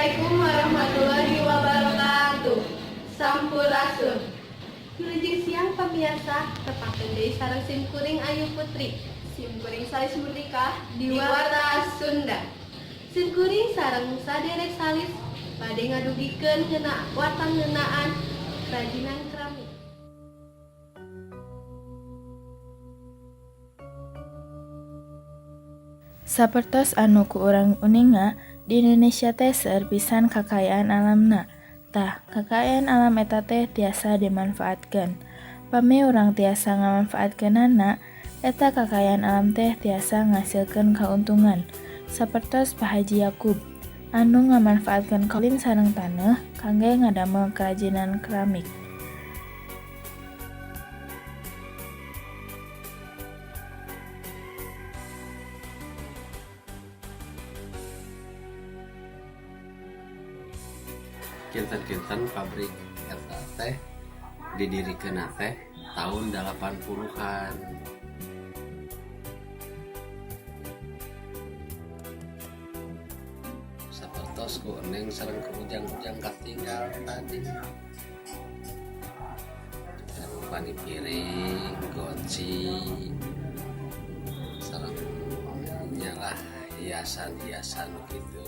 Assalamualaikum warahmatullahi wabarakatuh. Sampurasun. Wilujeng siang, pemirsa, tepangkeun deui sareng sim kuring Ayu Putri. Sim kuring Salis Merdeka di Warta Sunda. Sim kuring sareng saderek Salis bade ngadugikeun ngeuna warta ngeunaan kerajinan keramik. Sapertos anu ku urang uninga, di Indonesia teh seueur pisan kakayaan alamna. Tah, kakayaan alam eta teh tiasa dimanfaatkeun. Pami urang tiasa ngamanfaatkeunana, eta kakayaan alam teh tiasa ngasilkeun kauntungan. Sapertos Pak Haji Yakub, anu ngamanfaatkeun kaolin sareng taneuh kangge ngadamel kerajinan keramik. Kinten-kinten pabrik eta teh didirikeun teh tahun 80-an. Sapertos ku Eneng sareng ku Ujang-ujang katinggal tadi. Sareng piring, goci, sareng nyalah hiasan-hiasan gitu.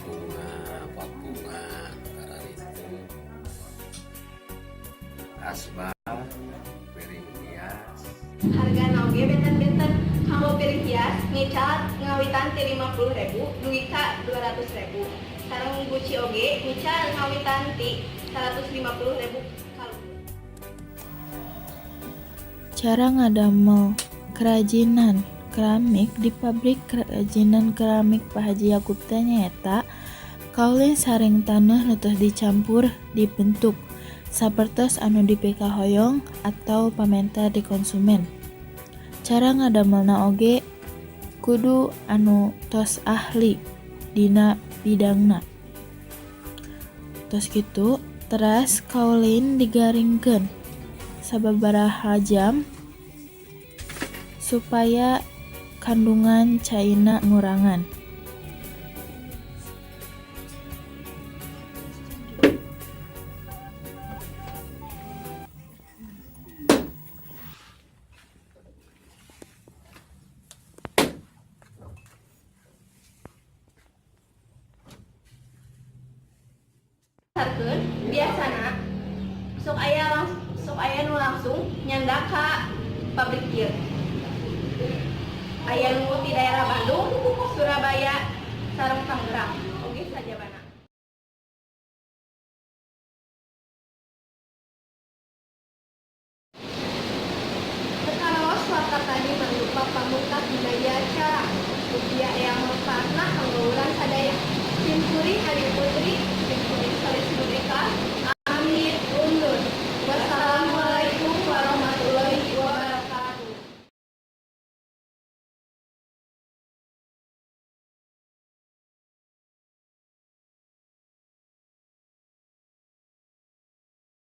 Bunga, pot bunga, karena itu. Asbak, piring hias. Hargana oge benten-benten. Kanggo piring hias ngical ngawitan ti 50.000 dugi ka 200.000. Sareng guci oge ngical ngawitan ti 150.000 kaluhur. Cara ngadamel kerajinan keramik di pabrik kerajinan keramik Pak Haji Yakub teh nyaeta kaolin sareng taneuh nu tos dicampur dibentuk sapertos anu dipikahoyong atau pamenta di konsumen. Cara ngadamelna oge kudu anu tos ahli dina bidangna. Tos kitu, teras kaolin digaringkeun sababaraha jam supaya kandungan caina ngurangan. Sarkeun biasana sok aya nu langsung nyandak ka pabrik ieu. Aya nu ti daerah Bandung, Surabaya, sareng Tangerang. Oge sajabana. Teu karaos warta tadi mangrupa pamungkas dina ieu acara. Mugia aya manfaatna.